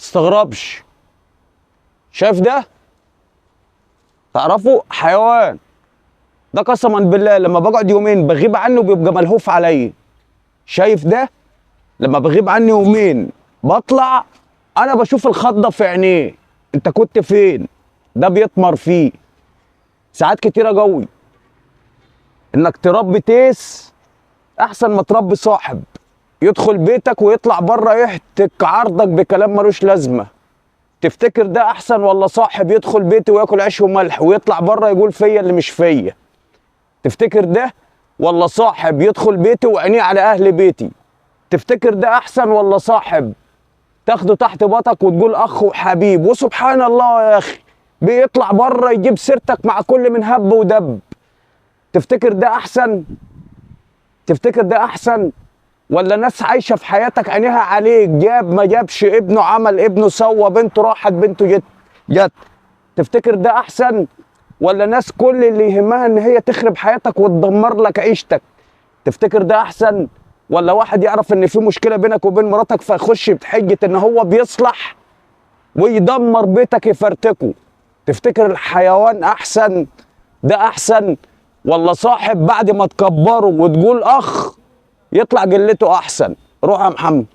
تستغربش. شايف ده؟ تعرفوا حيوان ده، قسما بالله لما بقعد يومين بغيب عنه بيبقى ملهوف عليا. شايف ده؟ لما بغيب عني يومين بطلع انا بشوف الخضه في عينيه، انت كنت فين؟ ده بيطمر فيه. ساعات كتيرة قوي انك تربي تيس احسن ما تربي صاحب يدخل بيتك ويطلع بره يحتك عرضك بكلام ملوش لازمه. تفتكر ده احسن ولا صاحب يدخل بيتي وياكل عيش وملح ويطلع بره يقول فيا اللي مش فيا؟ تفتكر ده ولا صاحب يدخل بيتي وعينيه على اهل بيتي؟ تفتكر ده احسن ولا صاحب تاخده تحت بطك وتقول اخ وحبيب، وسبحان الله يا اخي بيطلع بره يجيب سيرتك مع كل من هب ودب؟ تفتكر ده احسن؟ تفتكر ده احسن ولا ناس عايشه في حياتك عينيها عليك، جاب ما جابش، ابنه عمل، ابنه سوى، بنته راحت، بنته جت؟ تفتكر ده احسن ولا ناس كل اللي يهمها ان هي تخرب حياتك وتدمر لك عيشتك؟ تفتكر ده احسن ولا واحد يعرف ان في مشكلة بينك وبين مراتك فيخش بحجة ان هو بيصلح ويدمر بيتك يفرتكه؟ تفتكر الحيوان احسن؟ ده احسن ولا صاحب بعد ما تكبره وتقول اخ يطلع جلته احسن؟ روح يا محمد.